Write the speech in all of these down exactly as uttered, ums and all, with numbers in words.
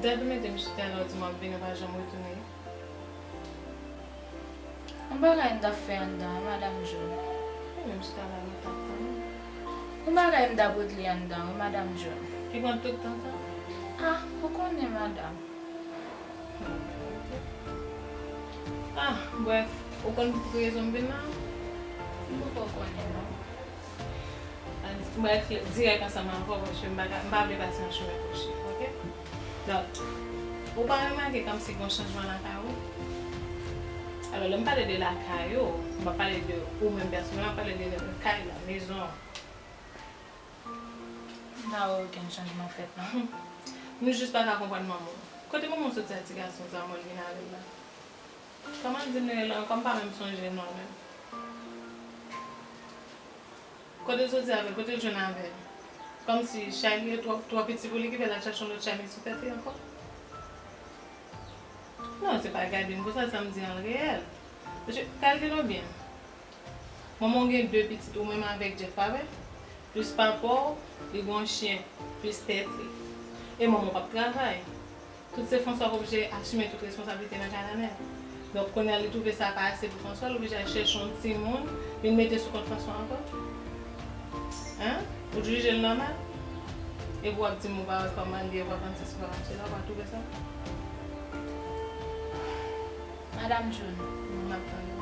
Sa te mete m chita la, ou di m w ap vini, ou pa janm retounen. Yon bagay m t ap fè anndan an, madanm John. Ou menm chita la, nou t ap tann. Yon bagay m t ap regle anndan, wi, madanm John. Ki pran tout tan sa? Ah, ou konnen, madanm. Ah, brèf, ou konn pou ki rezon m vin la? M poko konnen, non. Mwen dirèk ansanm avè w, paske m pa ka, m pa vle pase nan chimen kwochi, oke? Donk, ou pa remake kòmsi gen yon chanjman lakay ou? Alò, lè m pale de lakay ou, m pa pale de ou menm pèsonèl, m pale de kay la, mezon an. M pa wè okenn chanjman fèt, non. Nou jis pa ka konprann manman w. Kote manman w soti ak ti gason sa, mwen vin avè l la? Kòman l di m li rele la ankò, m pa menm sonje non l menm. Kote l soti avè l, kote l jwenn avè l? Kòmsi chay li yo twò, twò piti pou li, ki fè l al chache yon lòt chay met sou tèt li ankò? Non, se pa gade m konsa, sa m di an reyèl. Paske, kalkile w byen. Manman w gen de pitit, ou menm avèk Jeff, pa vre? Plis papa w, li gen yon chen, plis tèt li. E manman w p ap travay. Tout se François k oblije asime tout responsablite nan kay la nèt. Donk, kounye a, li twouve sa pa ase pou François, li oblije al chèche yon timoun, vin mete sou kont François ankò. Hein? Ou jije l nòmal? Epi w ap di m ou pa wè kòman l ye, ou pa konn sa, ou pa konn sa, ou pa twouve sa? Madanm John. M ap tande w.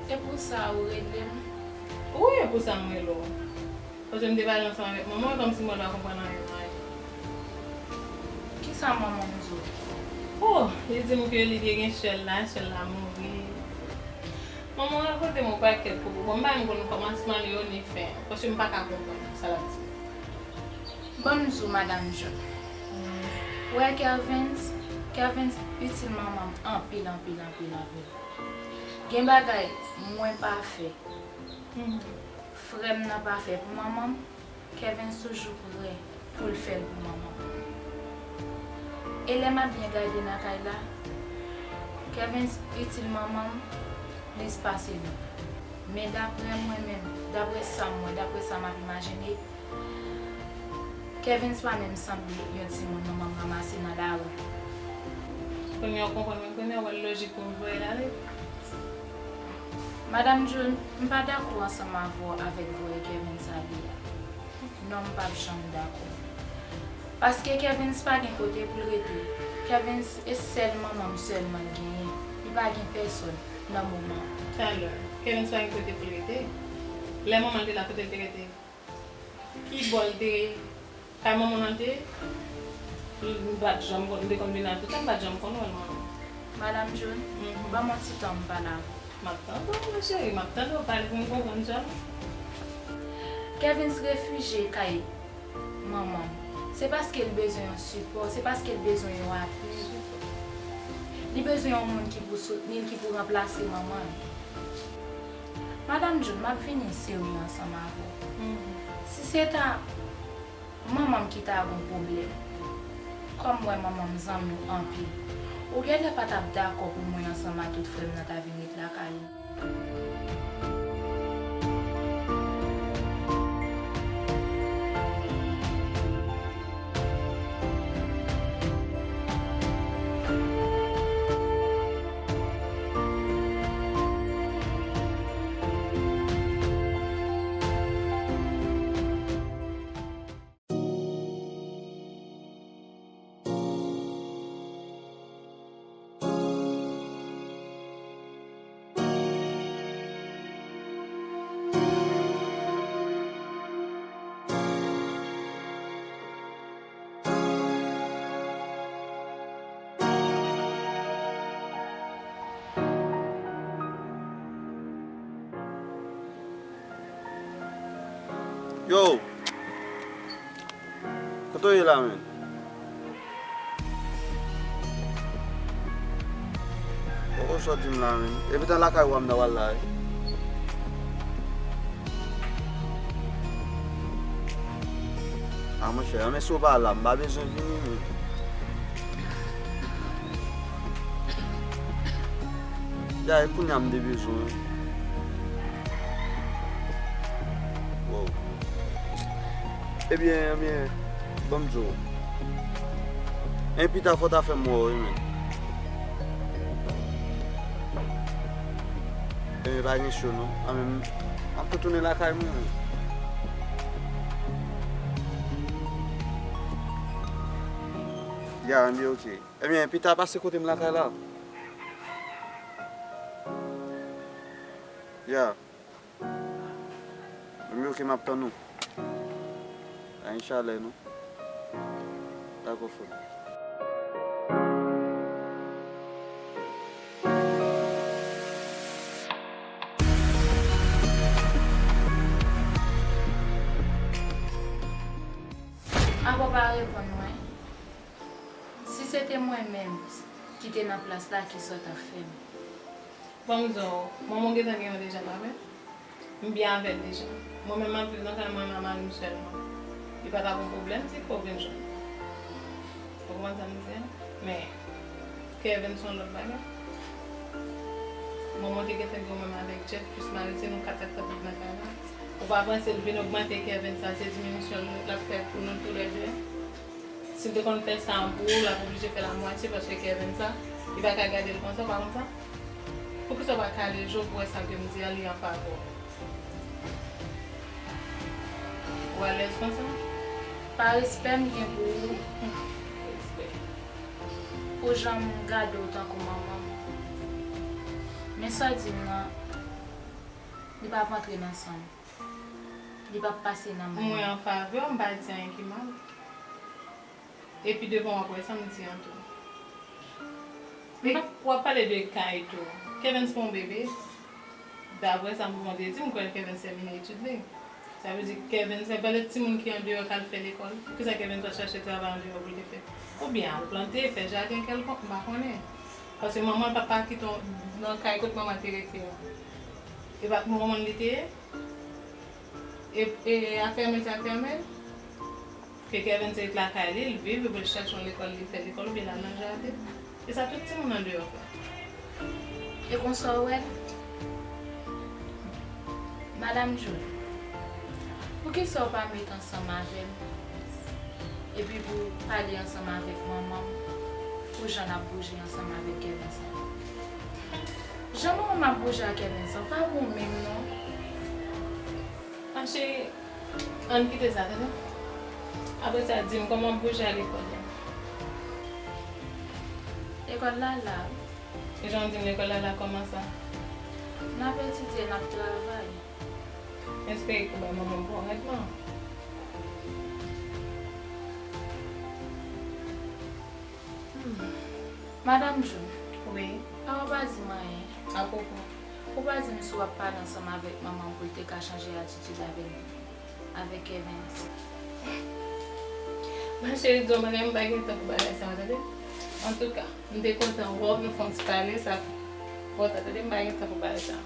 E pou sa ou rele m? Wi, e pou sa m rele w. Paske m te pale ansanm avèk manman w, e kòmsi mwen pa konprann anyen nan anyen. Kisa manman w di w? Oh, li di m ke li te gen sè l la, sè l la mouri. Manman w rakonte m yon pakèt koukou. Bon, m pa menm konn kòmansman li yo ni fen an, paske m pa ka konprann sa l ap di. Ban m di w, madanm John. Ou wè Kervens, Kervens itil manman m anpil, anpil, anpil, anpil. Gen bagay mwen pa fè. Frè m nan pa fè pou manman m, Kervens toujou prè pou l fè l pou manman m. E lè m ap byen gade nan kay la, Kervens itil manman m plis pase nou. Men daprè mwen menm, daprè sa m wè, daprè sa m ap imajine, Kervens pa menm sanble yon timoun manman m ranmase nan lari. Kounye a w konprann mwen, kounye a w wè l lojik pou m voye l ale. Madanm John, m pa dakò ansanm avè w avèk voye Kervens ale a. Non, m p ap janm dakò. Paske Kervens pa gen kote pou l rete. Kervens e sèl manman m sèlman l genyen. Li pa gen pèsòn nan moman an. Talè, Kervens pa gen kote pou l rete. Lè manman l te la, kote l te rete? Ki bò l te ye? Kay manman w nan l te ye? M pa t janm konn, m te konn vin al toutan, m pa t janm konn wè l manman. Madanm John, ban m yon ti tan m pale avè w. M ap tande w, ma chérie, m ap tande w pale pou m konprann sèlman. Kervens refijye kay manman l. Se paske l bezwen yon sipò, se paske l bezwen yon apui. Li bezwen yon moun ki pou soutni l, ki pou ranplase manman l. Madanm John, m ap vini serye ansanm avè w. Si se ta manman m ki ta gon pwoblèm, kòm m wè manman m zanmi w anpil, ou genlè pa t ap dakò pou mwen ansanm ak tout frè m nan ta vin ret lakay ou. Yo! Kote w ye la menm? Poko sòti m la menm. Epi tan lakay ou a m ta pral la wi. A monchè, men si w pa la, m pa bezwen vini menm. Ya, e kounye a m te bezwen. Wow. Ebyen, ebyen, ban m di w. Enben pita fò w ta fè m wè w wi, menn. Enben pa gen cho non. Anben m ap tou tounen lakay mwen. Ya, enben oke. Ebyen, pita pase kote m lakay la. Ya. Ebyen, oke, m ap tann ou. Pa gen chalè, non. Dakò, frè m. Apa w pa reponn mwen? Si se te mwen menm ki te nan plas la, kisa w t ap fè m? Ban m di w, manman w gentan gen yon deja, pa vre? M byen avè l deja. Mwen menm, m ap viv nan kay mwen, m a mari m sèlman. Li pa ta gon pwoblèm si fò w vin jwenn mwen. Ou konprann sa m di a? Men, Kevin se yon lòt bagay. Manman w te gentan gen yon menm avèk Jeff, plis mari, se nou kat k ap viv nan kay la. Ou pa panse l vin ogmante Kevin sa, se diminisyon l ap fè pou nou toulède? Si l te konn fè sa pou ou, l ap oblije fè l a mwatye, paske Kevin sa, li pa ka gade l konsa, ou pa konn sa? Poukisa w pa kale je w pou wè sa ke m di a, li an favè w? Ou alèz konsa? Pa respè m gen pou ou. Respè. Pou jan m gade w tankou manman m. Men sa w di m nan, li p ap antre nan san m. Li p ap pase nan men m. Mwen an favè w, m pa di anyen ki mal. Epi devan w ap wè sa m di an tou. Men w ap pale de kay tou. Kevin se pa yon bebe. Daprè sa m konn te di, m kwè Kevin se mini etid li. Sa vle di Kevin se valè timoun ki andeyò k al fè lekòl. Poukisa Kevin pa chache travay andeyò pou l te fè? Oubyen al plante, fè jaden kèlkonk, m pa konnen. Paske manman l pa t ka kite w nan kay kote manman l te rete a. E pa manman l li te ye? E, e, e afèmen sa afèmen? Ke Kevin se ret lakay li, l viv, epi l chèche yon lekòl, li fè lekòl, oubyen l al nan jaden. E sa tout timoun andeyò fè. E konsa w wè l? Madanm Jul, poukisa w pa met ansanm avè m? Epi pou w pale ansanm avèk manman m, pou jan n ap bouje ansanm avèk Kevin sa. Jan manman m ap bouje ak Kevin sa, pa bon menm non. Ma cheri, ann kite sa, tande? Apre sa, di m kòman w ap bouje a lekòl la? Lekòl la la, wi. E jan w di m lekòl la la, kòman sa? N ap etidye, n ap travay. M espere ke w bay manman w bon rèd lan. Hmm. Madanm Jul. Wi. Apa w pa di m anyen? Apwopo? Ou pa di m si w ap pale ansanm avèk manman w pou l te ka chanje atitid avèk, avèk Kevin? Ma cheri, di w bagay, m pa gen tan pou bagay sa, tande? Antouka, m te kontan wè w, nou fè yon ti pale, sa fè w, tande, m pa gen tan pou bagay sa.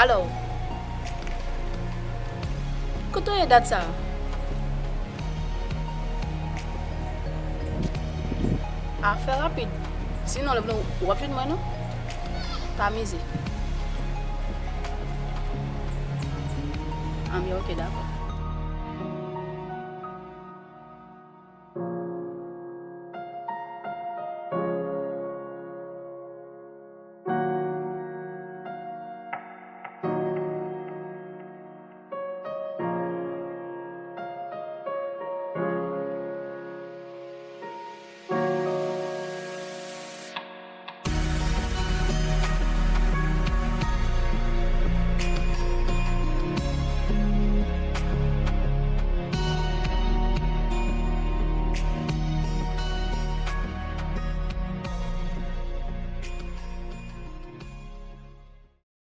Alo. Kote w ye dat sa a? A, fè rapid. Sinon, lè w vini, w ap jwenn mwen, non? Pa mize. Anben, ok, dakò.